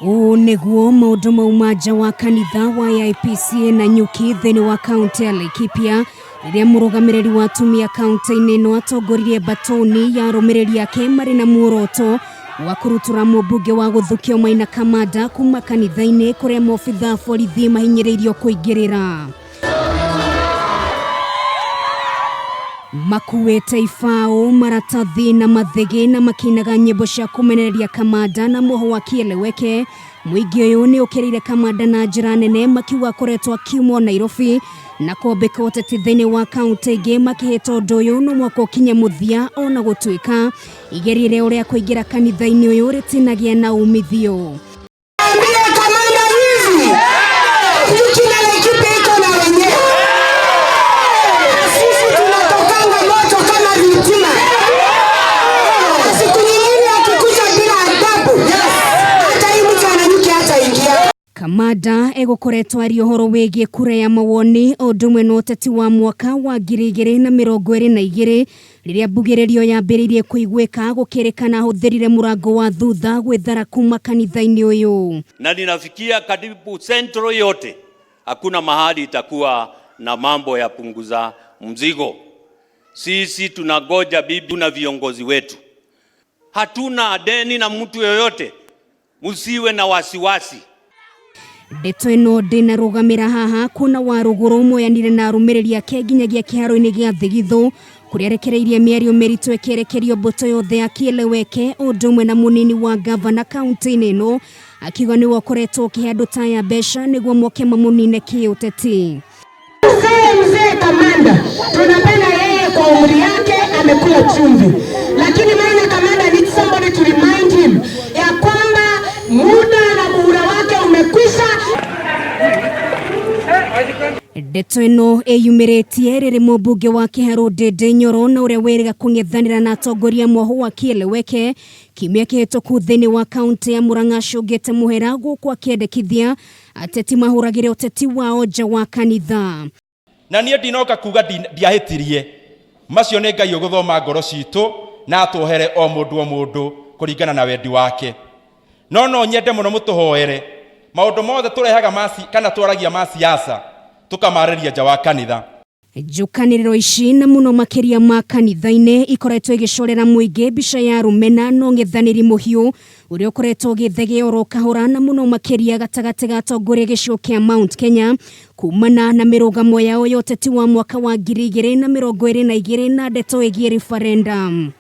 Ũũ nĩguo maũndũ mauma nja wa kanitha wa AIPCA Nanyuki thĩinĩ wa kaũntĩ ya Laikipia rĩrĩa mũrũgamĩrĩri wa atumia kaũntĩ-inĩ ĩno atongoririe mbatoni ya arũmĩrĩri ake marĩ na muoroto wa kũrutũra mũmbunge wa gũthukio Maina Kamanda kuma kanitha-inĩ kũrĩa maobitha a borithi mahinyĩrĩirio kũingĩrĩra. Makuĩte ibaũ, maratathi na mathĩgĩ na makĩinaga nyĩmbo cia kũmenereria Kamanda na mũhũ wa Kieleweke. Mũingĩ ũyũ nĩ ũkĩrĩire Kamanda na njĩra nene makiuga akoretwo akiumwo Nairobi na kũambĩka ũteti thĩinĩ wa kaũntĩ ingĩ makĩhĩta ũndũ ũyũ no mwaka ũkinye mũthia ona gũtuĩka igerio rĩao rĩa kũingĩra kanitha-inĩ ũyũ rĩtinagĩa na umithio. Ambia kamanda hivi Nyuki na Laikipia iko na wenyewe. Na sisi tunatokanga moto kama vitima. Siku nyingine akikuja bila adabu, hata hii mtu ana nyuki hataingia. Kamanda egũkoretwo aria ũhoro wĩgiĩ kura ya mawoni o ũndũ ũmwe na ũteti wa mwaka wa 2022 rĩrĩa mbugĩrĩrio yambĩrĩirie kũiguĩka gũkĩrĩkana ahũthĩrire mũrango wa thutha gwĩthara kuma kanitha-inĩ ũyũ. Na ninafikia karibu Central yote hakuna mahali itakuwa na mambo ya punguza mzigo. Sisi tunangoja bibi na viongozi wetu, hatuna deni na mtu yoyote, musiwe na wasiwasi. Ndeto ĩno ndĩnarũgamĩra haha kuona Warũgũrũ moyanire na arũmĩrĩri ake nginyagia kĩharo-inĩ gĩa Thigithũ kũrĩa arekereirie mĩario mĩritũ ĩkĩerekerio mbũtũ yothe ya Kieleweke o ũndũ ũmwe na mũnini wa ngavana kaũntĩ-inĩ ĩno akiuga nĩwe ũkoretwo ũkĩhe andũ ta aya mbeca nĩguo moke mamũnine kĩũteti. Mzee mzee Kamanda tunapenda yeye kwa umri yake amekula chumvi, lakini Maina Kamanda needs somebody to remind him ya kwamba muda na muhula wake umekwisha. Ndeto ĩno ĩyumĩrĩtie rĩrĩ mũmbunge wa Kĩharũ Ndindi Nyoro na ũrĩa wĩrĩga kũng'ethanĩra na atongoria mwoho wa Kieleweke kiumia kĩhĩtũku thĩinĩ wa kaũntĩ ya Murang'a acũngĩte mũhera gũkũ akĩendekithia ateti mahũragĩre ũteti wao nja wa kanitha. Na niĩ ndinoka kuga ndiahĩtirie, macio nĩ Ngai ũgũthoma ngoro citũ na atwohere o mũndũ o mũndũ kũringana na wendi wake. No no nyende mũno mũtũhoere maũndũ mothe tũrehaga ma kana twaragia ma siasa tũkamarĩria nja wa kanitha. Njũkanĩrĩro ici na mũno makĩria ma kanitha-inĩ ikoretwo igĩcorera mũingĩ mbica ya rũmena na ũng'ethanĩri mũhiũ ũrĩa ũkoretwo ũgĩthegea oro kahora na mũno makĩria gatagatĩ ga atongoria gĩcigo kĩa Mount Kenya kumana na mĩrũgamo yao ya ũteti wa mwaka wa 2022 na ndeto ĩgiĩ referendum.